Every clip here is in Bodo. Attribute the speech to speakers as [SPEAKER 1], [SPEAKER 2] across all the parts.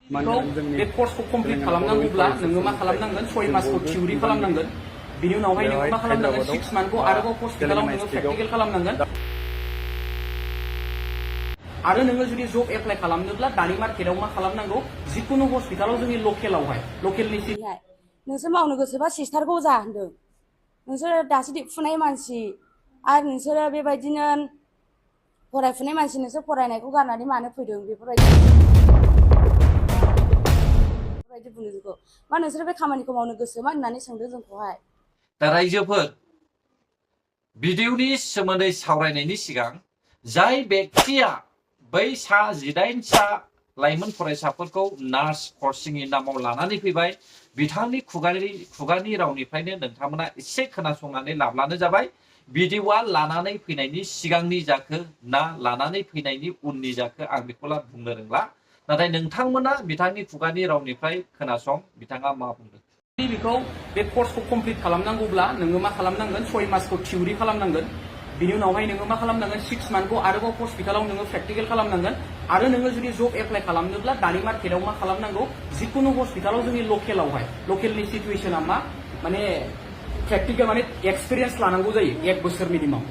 [SPEAKER 1] बेखौ बे कर्सखौ कमप्लिट खालामनांगौब्ला नोङो मा खालामनांगोन 6 मासखौ थिउरि खालामनांगोन बिनि उनावहाय नोङो मा खालामनांगोन 6 मान्थखौ आरोबाव हस्पिटालाव नोङो प्रेक्टिकेल खालामनांगोन आरो नोङो जुदि जब एप्लाइ खालामनोब्ला दानि मार्केटाव मा खालामनांगौ जिकुनु हस्पिटालाव जोंनि लकेलावहाय लकेलनि
[SPEAKER 2] नोंसोर मावनो गोसोबा सिस्टारखौ जा होनदों नोंसोर दासो देरफुनाय मानसि आरो नोंसोरो बेबायदिनो फरायफुनाय मानसि नोंसोर फरायनायखौ गारनानै मानो फैदों बेफोरबायदि बुंनो मा नोंसोर बे खामानिखौ मावनो गोसो मा होननानै सोंदों जोंखौहाय
[SPEAKER 3] दा रायजोफोर भिडिअनि सोमोन्दै सावरायनायनि सिगां जाय व्यक्तिया बै सा 18 लाइमोन फरायसाफोरखौ नार्स कर्सिंनि नामाव लानानै फैबाय बिथांनि खुगानि रावनिफ्रायनो नोंथांमोना एसे खोनासंनानै लाब्लानो जाबाय भिडिअआ लानानै फैनायनि सिगांनि जाखो ना लानानै फैनायनि उननि जाखो आं बेखौ बुंनो रोंला नाथाय नोंथांमोना बिथांनि खुगानि रावनिफ्राय खोनासं बिथाङा मा बुंदों
[SPEAKER 1] बेखौ बे कर्सखौ कमप्लिट खालामनांगौब्ला नोङो मा खालामनांगोन 6 मासखौ थिउरि खालामनांगोन बिनि उनावहाय नोङो मा खालामनांगोन 6 मान्थखौ आरोबाव हस्पिटालाव नोङो प्रेक्टिकेल खालामनांगोन आरो नोङो जुदि जब एप्लाइ खालामनोब्ला दानि मार्केटाव मा खालामनांगौ जिकुनु हस्पिटालाव जोंनि लकेलावहाय लकेलनि सिचुएसना मा माने प्रेक्टिकेल माने एक्सपिरियेन्स लानांगौ जायो 1 बोसोर मिनिमाम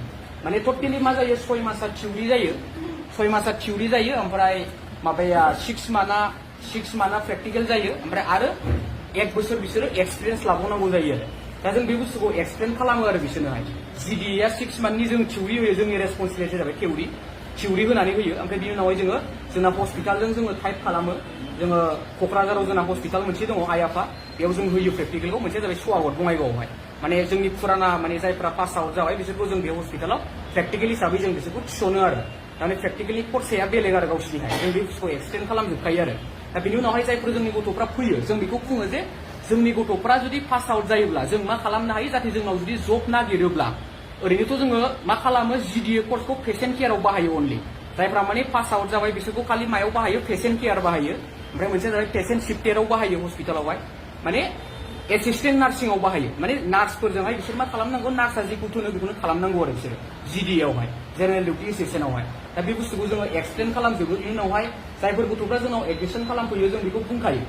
[SPEAKER 1] माने टटेलि मा जायो 6 मासआ थिउरि जायो 6 मासआ थिउरि जायो ओमफ्राय माबाया 6 मान्थआ प्रेक्टिकेल जायो ओमफ्राय आरो 1 बोसोर बिसोरो एक्सपिरियेन्स लाबावनांगौ जायो आरो दा जों बे बुस्थुखौ एक्सप्लेन खालामो आरो बिसोरनोहाय जिडिएआ 6 मान्थनि जों थिउरि होयो जोंनि रेसपन्सिबिलिटि जाबाय थिउरि होनानै होयो ओमफ्राय बिनि उनावहाय जोङो जोंना हस्पिटालजों जोङो टाइप खालामो जोङो क'क्राझाराव जोंना हस्पिटाल मोनसे दङ आइ आफा बेयाव जों होयो प्रेक्टिकेलखौ मोनसे जाबाय सुवागत बङाइगावआवहाय माने जोंनि फुराना माने जायफ्रा पास आउट जाबाय बिसोरखौ जों बे हस्पिटालाव प्रेक्टिकेल हिसाबै जों बिसोरखौ थिसनो आरो माने प्रेक्टिकेलि खरसाया बेलेग आरो गावसिनिहाय जों बे बुस्थुखौ एक्सप्लेन खालामजोबखायो आरो दा बिनि उनावहाय जायफोर जोंनि गथ'फ्रा फैयो जों बेखौ बुङो जे जोंनि गथ'फ्रा जुदि पास आउट जायोब्ला जों मा खालामनो हायो जाहाथे जोंनाव जुदि जब नागिरोब्ला ओरैनोथ' जोङो मा खालामो जिडिए कर्सखौ पेसेन्ट केयाराव बाहायो अनलि जायफ्रा माने पास आउट जाबाय बिसोरखौ खालि मायाव बाहायो पेसेन्ट केयार बाहायो ओमफ्राय मोनसे जाबाय पेसेन्ट शिफ्टेराव बाहायो हस्पिटालावहाय माने एसिस्टेन्ट नार्सिंआव बाहायो माने नार्सफोरजोंहाय बिसोर मा खालामनांगौ नार्सआ जिखौ थोनो बेखौनो खालामनांगौ आरो बिसोरो जिडिएआवहाय जेनेरेल डिउटि एसिस्टेन्टआवहाय दा बे बुस्थुखौ जोङो एक्सप्लेन खालामजोबो बिनि उनावहाय जायफोर गथ'फ्रा जोंनाव एडमिसन खालामफैयो जों बेखौ बुंखायो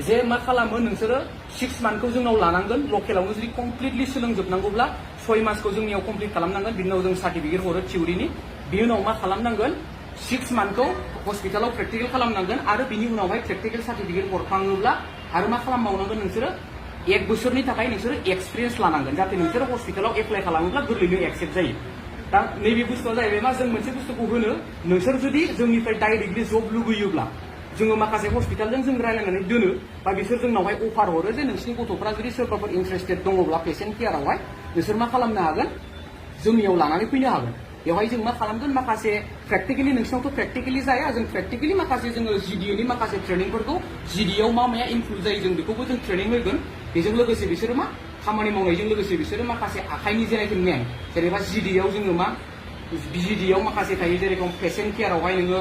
[SPEAKER 1] जे मा खालामो नोंसोरो 6 मान्थखौ जोंनाव लानांगोन लकेलावनो जुदि कमप्लिटलि सोलोंजोबनांगौब्ला 6 मासखौ जोंनियाव कमप्लिट खालामनांगोन बिनि उनाव जों सार्टिफिकेट हरो थिउरिनि बिनि उनाव मा खालामनांगोन 6 मान्थखौ हस्पिटालाव प्रेक्टिकेल खालामनांगोन आरो बिनि उनावहाय प्रेक्टिकेल सार्टिफिकेट हरखाङोब्ला आरो मा खालामबावनांगोन नोंसोरो 1 बोसोरनि थाखाय नोंसोरो एक्सपिरियेन्स लानांगोन जाहाथे नोंसोरो हस्पिटालाव एप्लाइ खालामोब्ला गोरलैनो एक्सेप्ट जायो दा नैबे बुस्थुआ जाहैबाय मा जों मोनसे बुस्थुखौ होनो नोंसोर जुदि जोंनिफ्राय डाइरेक्टलि जब लुगैयोब्ला जोङो माखासे हस्पिटालजों जों रायलायनानै दोनो बा बिसोर जोंनावहाय अफार हरो जे नोंसिनि गथ'फ्रा जुदि सोरबाफोर इन्टारेस्टेड दङब्ला पेसेन्ट केयारावहाय नोंसोर मा खालामनो हागोन जोंनियाव लानानै फैनो हागोन बेवहाय जों मा खालामगोन माखासे प्रेक्टिकेलि नोंसिनावथ' प्रेक्टिकेलि जाया जों प्रेक्टिकेलि माखासे जोङो जिडिएनि माखासे ट्रेनिंफोरखौ जिडिएआव मा माया इनक्लुड जायो जों बेखौबो जों ट्रेनिं होगोन बेजों लोगोसे बिसोरो मा खामानि मावनायजों लोगोसे बिसोरो माखासे आखाइनि जेनाखि मेन जेनेबा जिडिएआव जोङो मा जिडिएआव माखासे थायो जेरेखम पेसेन्ट केयारावहाय नोङो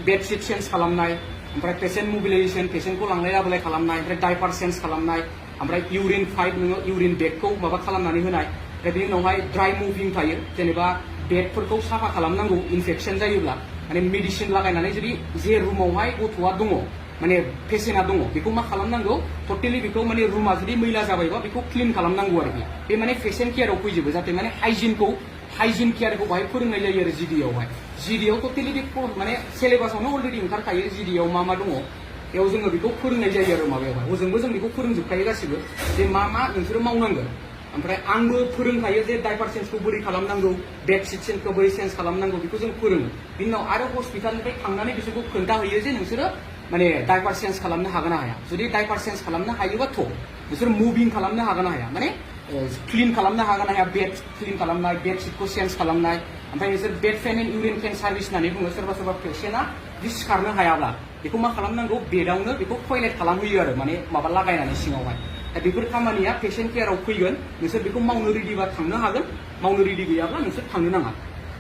[SPEAKER 1] बेडशिट चेन्ज खालामनाय ओमफ्राय पेसेन्ट मबिलाइजेसन पेसेन्टखौ लांलाय लाबोलाय खालामनाय ओमफ्राय डाइपार चेन्ज खालामनाय ओमफ्राय इउरिन फाइट नोङो इउरिन बेगखौ माबा खालामनानै होनाय ओमफ्राय बिनि उनावहाय ड्राइ मुभिं थायो जेनेबा बेडफोरखौ साफा खालामनांगौ इनफेकसन जायोब्ला माने मेडिसिन लागायनानै जुदि जे रुमावहाय गथ'आ दङ माने पेसेन्टआ दङ बेखौ मा खालामनांगौ टटेलि बेखौ माने रुमा जुदि मैला जाबायबा बेखौ क्लिन खालामनांगौ आरोखि बे माने पेसेन्ट केयाराव फैजोबो जाहाथे माने हाइजिन केयारखौ बाहाय फोरोंनाय जायो आरो जिडिएआवहाय जिडिएआव टटेलि बे माने सिलेबासावनो अलरेडि ओंखारखायो जिडिएआव मा दङ बेयाव जोङो बेखौ फोरोंनाय जायो आरो माबायावहाय हजोंबो जों बेखौ फोरोंजोबखायो गासिबो जे मा नोंसोरो मावनांगोन ओमफ्राय आंबो फोरोंखायो जे डाइपार चेन्जखौ बोरै खालामनांगौ बेडशिट चेन्जखौ बोरै चेन्ज खालामनांगौ बेखौ जों फोरोङो बिनि उनाव आरो हस्पिटालनिफ्राय थांनानै बिसोरखौ खोन्थाहैयो जे नोंसोरो माने डाइपार चेन्ज खालामनो हागोन ना हाया जुदि डाइपार चेन्ज खालामनो हायोबाथ' नोंसोर मुभिं खालामनो हागोन ना हाया माने क्लिन खालामनो हागोन ना हाया बेड क्लिन खालामनाय बेडशिटखौ चेन्ज खालामनाय ओमफ्राय नोंसोर bed fan and urine fan service होननानै बुङो सोरबा पेसेन्टआ जुदि सिखारनो हायाब्ला बेखौ मा खालामनांगौ बेडआवनो बेखौ टयलेट खालामहोयो आरो माने माबा लागायनानै सिङावहाय दा बेफोर खामानिया पेसेन्ट केयाराव फैगोन नोंसोर बेखौ मावनो रेडिबा थांनो हागोन मावनो रेडि गैयाब्ला नोंसोर थांनो नाङा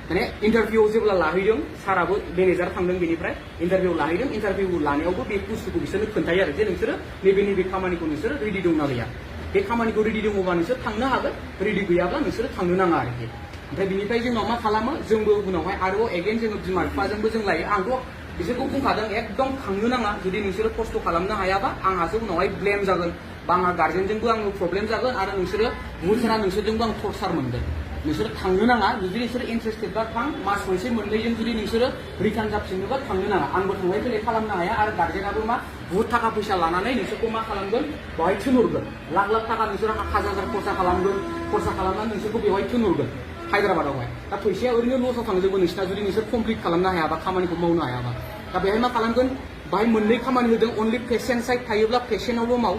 [SPEAKER 1] माने इन्टारभिउआव जेब्ला लाहैदों साराबो मेनेजार थांदों बेनिफ्राय इन्टारभिउ लाहैदों इन्टारभिउ लानायावबो बे बुस्थुखौ बिसोरनो खोन्थायो आरो जे नोंसोरो नैबे खामानिखौ नोंसोरो रेडि दंना गैया बे खामानिखौ रेडि दङबा नोंसोर थांनो हागोन रेडि गैयाब्ला नोंसोरो थांनो नाङा आरोखि ओमफ्राय बिनिफ्राय जोंनाव मा खालामो जोंबो उनावहाय आरोबाव एगेन जोङो बिमा बिफाजोंबो जों लायो आंथ' बिसोरखौ बुंखादों एकदम थांनो नाङा जुदि नोंसोरो खस्थ' खालामनो हायाबा आंहासो उनावहाय ब्लेम जागोन बा आंहा गार्जेनजोंबो आङो प्रब्लेम जागोन आरो नोंसोरो बुहुत सारा नोंसोरजोंबो आं टर्चार मोनगोन नोंसोरो थांनो नाङा जुदि नोंसोरो इन्टारेस्टेडबा थां मास मोनसे मोननैजों जुदि नोंसोरो रिटार्न जाफिननोबा थांनो नाङा आंबो थांलाय फैलाय खालामनो हाया आरो गार्जेनाबो मा बुहुत थाखा फैसा लानानै नोंसोरखौ मा खालामगोन बेवहाय थिनहरगोन लाख लाख थाखा नोंसोरो हाजार खरसा खालामगोन खरसा खालामनानै नोंसोरखौ बेवहाय थिनहरगोन हायद्राबादावहाय दा फैसाया ओरैनो लसाव थांजोबो नोंसिना जुदि नोंसोर कमप्लिट खालामनो हायाबा खामानिखौ मावनो हायाबा दा बेहाय मा खालामगोन बाहाय मोननै खामानि होदों अनलि पेसेन्ट साइड थायोब्ला पेसेन्टआवल' माव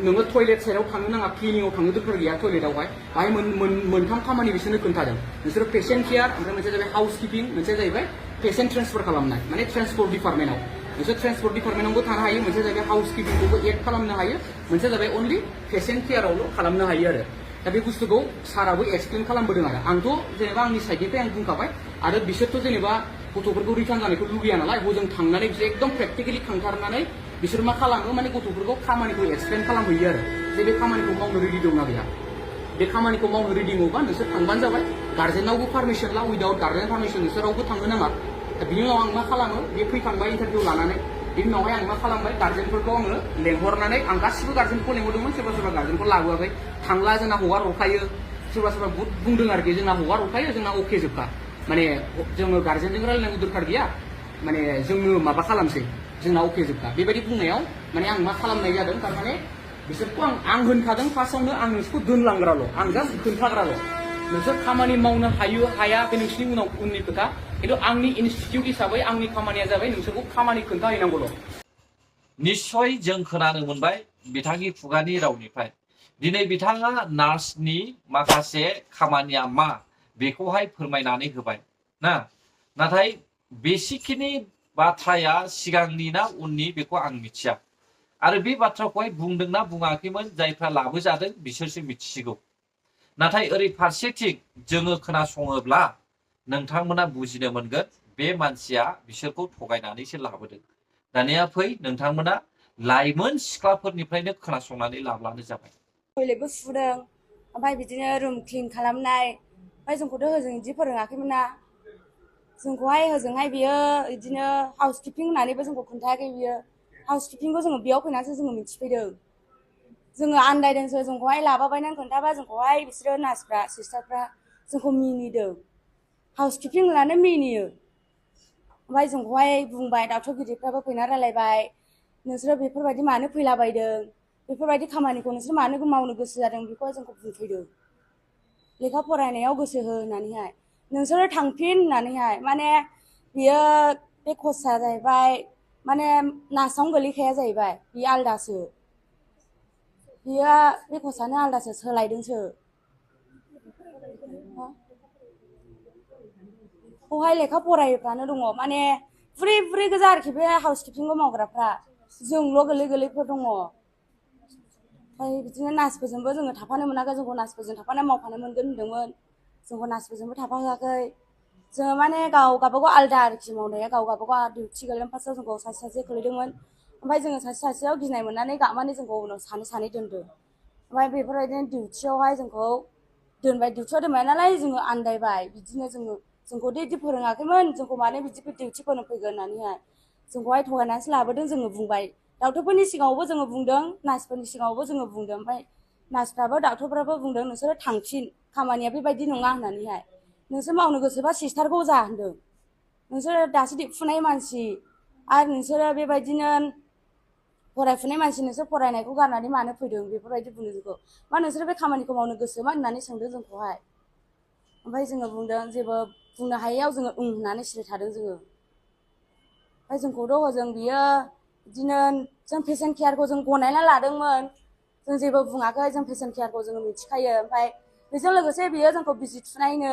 [SPEAKER 1] नोङो टयलेट साइडआव थांनो नाङा क्लिनिकआव थांनो दरकार गैया टयलेटआवहाय बाहाय मोनथाम खामानि बिसोरनो खोन्थादों नोंसोरो पेसेन्ट केयार ओमफ्राय मोनसे जाबाय हाउस किपिं मोनसे जाहैबाय पेसेन्ट ट्रेन्सफार खालामनाय माने ट्रेन्सपर्ट डिपार्टमेन्टआव नोंसोर ट्रेन्सपर्ट डिपार्टमेन्टआवबो थानो हायो मोनसे जाहैबाय हाउस किपिंखौबो एड खालामनो हायो मोनसे जाबाय अनलि पेसेन्ट केयारावल' खालामनो हायो आरो दा बे बुस्थुखौ साराबो एक्सप्लेन खालामबोदों आरो आंथ' जेनेबा आंनि साइडनिफ्राय आं बुंखाबाय आरो बिसोरथ' जेनेबा गथ'फोरखौ रिटार्न जानायखौ लुगैया नालाय हजों थांनानै बिसोर एकदम प्रेक्टिकेलि थांथारनानै बिसोर मा खालामो माने गथ'फोरखौ खामानिखौ एक्सप्लेन खालामहैयो आरो जे बे खामानिखौ मावनो रेडि दंना गैया बे खामानिखौ मावनो रेडि नङबा नोंसोर थांबानो जाबाय गार्जेनावबो पारमिसन ला उइदाउट गार्जेन पारमिसन नोंसोर रावबो थांनो नाङा दा बिनि उनाव आं मा खालामो बे फैखांबाय इन्टारभिउ लानानै बिनि उनावहाय आं मा खालामबाय गार्जेनफोरखौ आङो लेंहरनानै आं गासिबो गार्जेनखौ लेंहरदोंमोन सोरबा सोरबा गार्जेनखौ लाबोआखै थांला जोंना हगार हरखायो सोरबा सोरबा बुहुत बुंदों आरोखि जोंना हगार हरखायो जोंना अके जोबखा माने जोङो गार्जेनजों रायलायनांगौ दरकार गैया माने जोंनो माबा खालामसै जोंना अके जोबखा बेबायदि बुंनायाव माने आं मा खालामनाय जादों थारमाने बिसोरखौ आं होनखादों फार्स्टआवनो आं नोंसोरखौ दोनलांग्राल' आं जास्ट खोन्थाग्राल' नोंसोर खामानि मावनो हायो हाया बे नोंसिनि उननि खोथा खिन्थु आंनि इनस्टिटिउट हिसाबै आंनि खामानिया जाबाय नोंसोरखौ खामानि खोन्थाहैनांगौल'
[SPEAKER 3] निस्सय जों खोनानो मोनबाय बिथांनि खुगानि रावनिफ्राय दिनै बिथाङा नार्सनि माखासे खामानिया मा बेखौहाय फोरमायनानै होबाय ना नाथाय बेसिखिनि बाथ्राया सिगांनि ना उननि बेखौ आं मिथिया आरो बे बाथ्राखौहाय बुंदोंना बुङाखैमोन जायफ्रा लाबोजादों बिसोरसो मिथिसिगौ नाथाय ओरै फारसेथिं जोङो खोनासङोब्ला नोंथांमोना बुजिनो मोनगोन बे मानसिया बिसोरखौ थगायनानैसो लाबोदों दानिया फै नोंथांमोना लाइमोन सिख्लाफोरनिफ्रायनो खोनासंनानै लाब्लानो जाबाय
[SPEAKER 2] टयलेटबो सुदों ओमफ्राय बिदिनो रुम क्लिन खालामनाय ओमफ्राय जोंखौथ' होजों बिदि फोरोङाखैमोन ना जोंखौहाय होजोंहाय बियो बिदिनो हाउस किपिं होननानैबो जोंखौ खोन्थायाखै बियो हाउस किपिंखौ जोङो बेयाव फैनानैसो जोङो मिथिफैदों जोङो आन्दायदोंसो जोंखौहाय लाबोबायनानै खोन्थाबा जोंखौहाय बिसोरो नार्सफ्रा सिस्टारफ्रा जोंखौ मिनिदों हाउस किपिं होननानै मिनियो ओमफ्राय जोंखौहाय बुंबाय डक्टर गिदिरफ्राबो फैना रायलायबाय नोंसोरो बेफोरबायदि मानो फैलाबायदों बेफोरबायदि खामानिखौ नोंसोर मानो मावनो गोसो जादों बेखौहाय जोंखौ बुंफैदों लेखा फरायनायाव गोसो हो होननानैहाय नोंसोरो थांफिन होननानैहाय माने बियो बे कर्सआ जाहैबाय माने नार्सआवनो गोलैखाया जाहैबाय बियो आलदासो बियो बे कर्सआनो आलदासो सोलायदोंसो बेवहाय लेखा फरायफ्रानो दङ माने बुरै बुरै गोजा आरोखि बे हाउस किपिंखौ मावग्राफ्रा जोंल' गोरलै गोरलैफोर दङ ओमफ्राय बिदिनो नार्सफोरजोंबो जोङो थाफानो मोनाखै जोंखौ नार्सफोरजों थाफाना मावफानो मोनगोन होनदोंमोन जोंखौ नार्सफोरजोंबो थाफाहोआखै जोङो माने गावबागाव आलदा आरोखि मावनाया गावबागाव डिउटि गोलैदों फार्स्टआव जोंखौ सासे सासे खोलैदोंमोन ओमफ्राय जोङो सासे सासेयाव गिनाय मोननानै गाबनानै जोंखौ उनाव सानै सानै दोनदों ओमफ्राय बेफोरबायदिनो डिउटियावहाय जोंखौ दोनबाय डिउटियाव दोनबाय नालाय जोङो आन्दायबाय बिदिनो जोंखौथ' बिदि फोरोङाखैमोन जोंखौ मानो बिदि डिउटि फोरोंफैगोन होननानैहाय जोंखौहाय थगायनानैसो लाबोदों जोङो बुंबाय डक्टरफोरनि सिगाङावबो जोङो बुंदों नार्सफोरनि सिगाङावबो जोङो बुंदों ओमफ्राय नार्सफ्राबो डक्टरफ्राबो बुंदों नोंसोरो थांफिन खामानिया बेबायदि नङा होननानैहाय नोंसोर मावनो गोसोबा सिस्टारखौ जा होनदों नोंसोरो दासो देरफुनाय मानसि आरो नोंसोरो बेबायदिनो फरायफुनाय मानसि नोंसोर फरायनायखौ गारनानै मानो फैदों बेफोरबायदि बुंदों जोंखौ मा नोंसोरो बे खामानिखौ मावनो गोसो मा होननानै सोंदों जोंखौहाय ओमफ्राय जोङो बुंदों जेबो बुंनो हायैयाव जोङो होननानै सिरि थादों जोङो ओमफ्राय जोंखौथ' हजों बियो बिदिनो जों पेसेन्ट केयारखौ जों गनायना लादोंमोन जों जेबो बुङाखै जों पेसेन्ट केयारखौ जोङो मिथिखायो ओमफ्राय बेजों लोगोसे बियो जोंखौ बिजि थुनायनो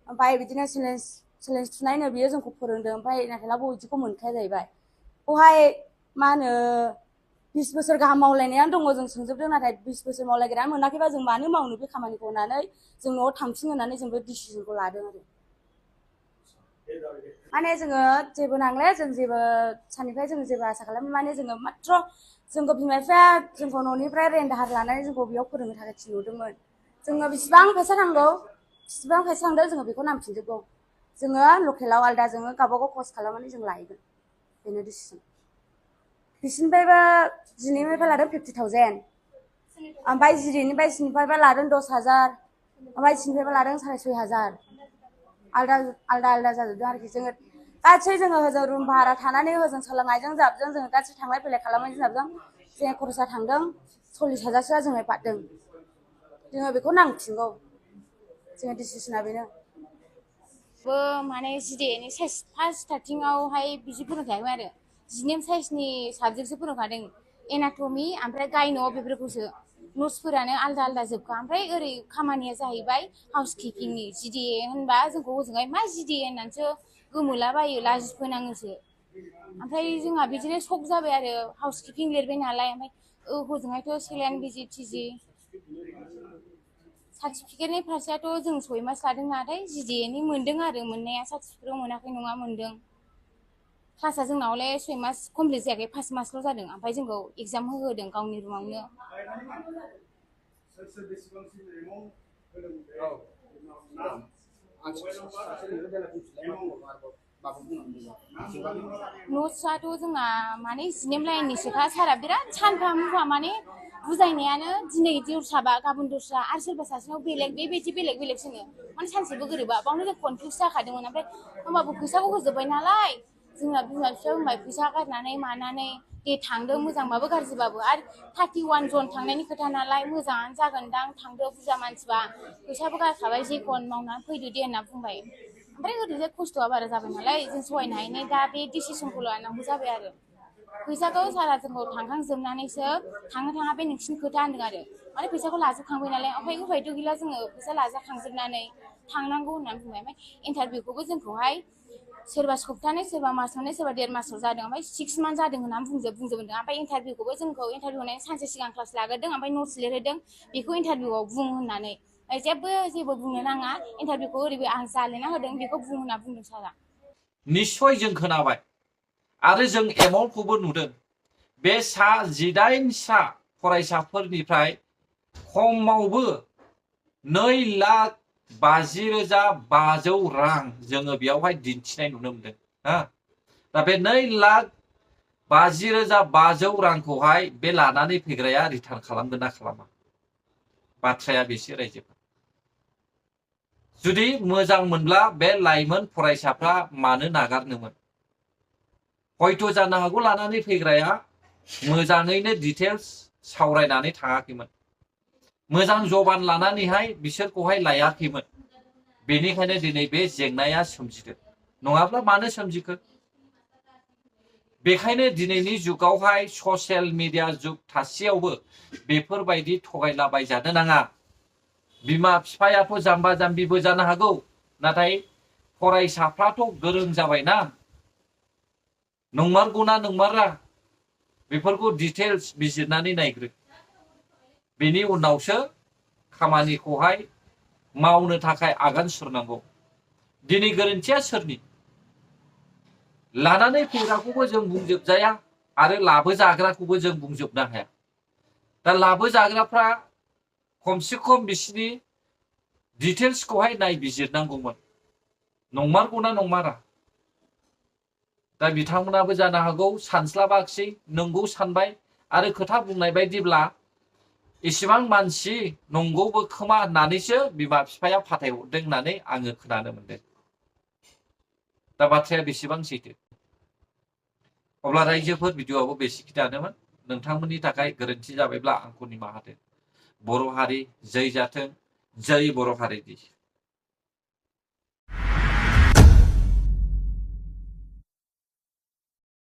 [SPEAKER 2] ओमफ्राय बिदिनो सेलेन्स थुनायनो बियो जोंखौ फोरोंदों ओमफ्राय नाथाय बिदिखौ मोनखाया जाहैबाय बेवहाय मा होनो 20 बोसोर गाहाम मावलायनायानो दङ जों सोंजोबदों नाथाय 20 बोसोर मावलायग्रायानो मोनाखैबा जों मानो मावनो बे खामानिखौ होननानै जों न'आव थांफिन होननानै जों बे डिसिजनखौ लादों आरो माने जोङो जेबो नांलाया जों जेबो साननिफ्राय जों जेबो आसा खालामो माने जोङो माथ्र जोंखौ बिमा बिफाया जोंखौ न'निफ्राय रेन्ट दाहार लानानै जोंखौ बेयाव फोरोंनो थाखाय थिनहरदोंमोन जोङो बेसिबां फैसा नांगौ बेसिबां फैसा नांदों जोङो बेखौ नांफिनजोबगौ जोङो लकेलाव आलदा जोङो गावबागाव कर्स खालामनानै जों लायगोन बेनो डिसिसन बिसिनिफ्रायबा जिनैनिफ्राय लादों 50,000 ओमफ्राय जिनैनिफ्राय लादों 10,000 ओमफ्राय जिनिफ्रायबा लादों 6,500 आलदा आलदा जाजोबदों आरोखि जोङो गासै जोङो होजों रुम भारा थानानै होजों सोलोंनायजों जाबजों जोङो गासै थांलाय फैलाय खालामनायजों जाबजों जोंहा खरसा थांदों 40,000सोआ जोंनो बारदों जोङो बेखौ नांफिनगौ जोंनि डिसिसना बेनो माने जिडिएनि साइज फार्स्ट स्टार्टिंआवहाय बिदि फोरोंखायाखैमोन आरो जिनेम साइजनि साबजेक्टसो फोरोंखादों एनाटमि ओमफ्राय गायन' बेफोरखौसो नट्सफोरानो आलदा आलदा जोबखा ओमफ्राय ओरै खामानिया जाहैबाय हाउस किपिंनि जिडिए होनबा जोंखौ हजोंहाय मा जिडिए होननानैसो गोमोलाबायो लाजिफोनाङोसो ओमफ्राय जोंहा बिदिनो शक जाबाय आरो हाउस किपिं लिरबाय नालाय ओमफ्राय हजोंहायथ' सेलाइन बिजि टिजि सार्टिफिकेटनि फारसेयाथ' जों 6 मास लादों नाथाय जिडिएनि मोन्दों आरो मोननाया सार्टिफिकेटआव मोनाखै नङा मोन्दों क्लासा जोंनावलाय 6 मास कमप्लिट जायाखै 5 मासल' जादों ओमफ्राय जोंखौ एगजाम होहोदों गावनि रुमावनो नट्सआथ' जोंना माने जिनेम लाइननिसोखा सारा बिराद सानफा मुफा माने बुजायनायानो दिनै दस्राबा गाबोन दस्रा आरो सोरबा सासेनाव बेलेग बेबायदि बेलेग बेलेग सोङो माने सानसेबो गोरोबा बावनो जों कनफिउस जाखादोंमोन ओमफ्राय होमबाबो फैसाखौ होजोब्बाय नालाय जोंना बिमा बिफाया बुंबाय फैसा गारनानै मानानै दे थांदों मोजांबाबो गाज्रिबाबो आरो 31 जन थांनायनि खोथा नालाय मोजाङानो जागोनदां थांदो बुरजा मानसिबा फैसाबो गारखाबाय जेखन मावनानै फैदो दे होनना बुंबाय ओमफ्राय ओरैजाय खस्थ'आ बारा जाबाय नालाय जों सहायनो हायैनि दा बे डिसिसनखौ लानांगौ जाबाय आरो फैसाखौ सारा जोंखौ थांखांजोबनानैसो थांनो थाङा बे नोंसिनि खोथा होनदों आरो माने फैसाखौ लाजोबखांबाय नालाय ओमफ्राय उफायथ' गैला जोङो फैसा लाजाखांजोबनानै थांनांगौ होननानै बुंबाय ओमफ्राय इन्टारभिउखौबो जोंखौहाय सोरबा सप्तानै सोरबा मास मोननै सोरबा 1.5 मासाव जादों ओमफ्राय 6 मान्थ जादों होननानै बुंजोबदों ओमफ्राय इन्टारभिउखौबो जोंखौ इन्टारभिउ होनायनि सानसे सिगां क्लास लाग्रोदों ओमफ्राय नट्स लिरहोदों बेखौ इन्टारभिउआव बुं होननानै जेबो बुंनो नाङा इन्टारभिउखौ ओरैबो आं जा लिरना होदों बेखौ बुं होनना बुंदों सारा
[SPEAKER 3] निस्सय जों खोनाबाय आरो जों एमाउन्टखौबो नुदों बे 18 फरायसाफोरनिफ्राय खमावबो 2,50,500 रां जोङो बेयावहाय दिन्थिनाय नुनो मोनदों हा दा बे 2,50,500 रांखौहाय बे लानानै फैग्राया रिटार्न खालामगोन ना खालामा बाथ्राया बेसो रायजोफोर जुदि मोजां मोनब्ला बे लाइमोन फरायसाफ्रा मानो नागारनोमोन हयथ' जानो हागौ लानानै फैग्राया मोजाङैनो डिटेल्स सावरायनानै थाङाखैमोन मोजां जबान लानानैहाय बिसोरखौहाय लायाखैमोन बेनिखायनो दिनै बे जेंनाया सोमजिदों नङाब्ला मानो सोमजिखो बेखायनो दिनैनि जुगावहाय ससियेल मिडिया जुग थासेयावबो बेफोरबायदि थगायलाबायजानो नाङा बिमा बिफायाथ' जाम्बा जाम्बिबो जानो हागौ नाथाय फरायसाफ्राथ' गोरों जाबायना नंमारगौना नंमारा बेफोरखौ डिटेल्स बिजिरनानै नायग्रो बेनि उनावसो खामानिखौहाय मावनो थाखाय आगान सुरनांगौ दिनै गोरोन्थिया सोरनि लानानै फैग्राखौबो जों बुंजोबजाया आरो लाबोजाग्राखौबो जों बुंजोबनो हाया दा लाबोजाग्राफ्रा खमसे खम बिसिनि डिटेल्सखौहाय नायबिजिरनांगौमोन नंमारगौना नंमारा दा बिथांमोनाबो जानो हागौ सानस्लाबाखिसै नंगौ सानबाय आरो खोथा बुंनाय बायदिब्ला इसेबां मानसि नंगौबो खोमा होननानैसो बिमा बिफाया फाथायहरदों होननानै आङो खोनानो मोनदों दा बाथ्राया बेसेबां सैथो अब्ला रायजोफोर भिडिअआबो बेसेखिनियानोमोन नोंथांमोननि थाखाय गोरोन्थि जाबायब्ला आंखौ निमाहा होदो बर' हारि जै जाथों जै बर' हारि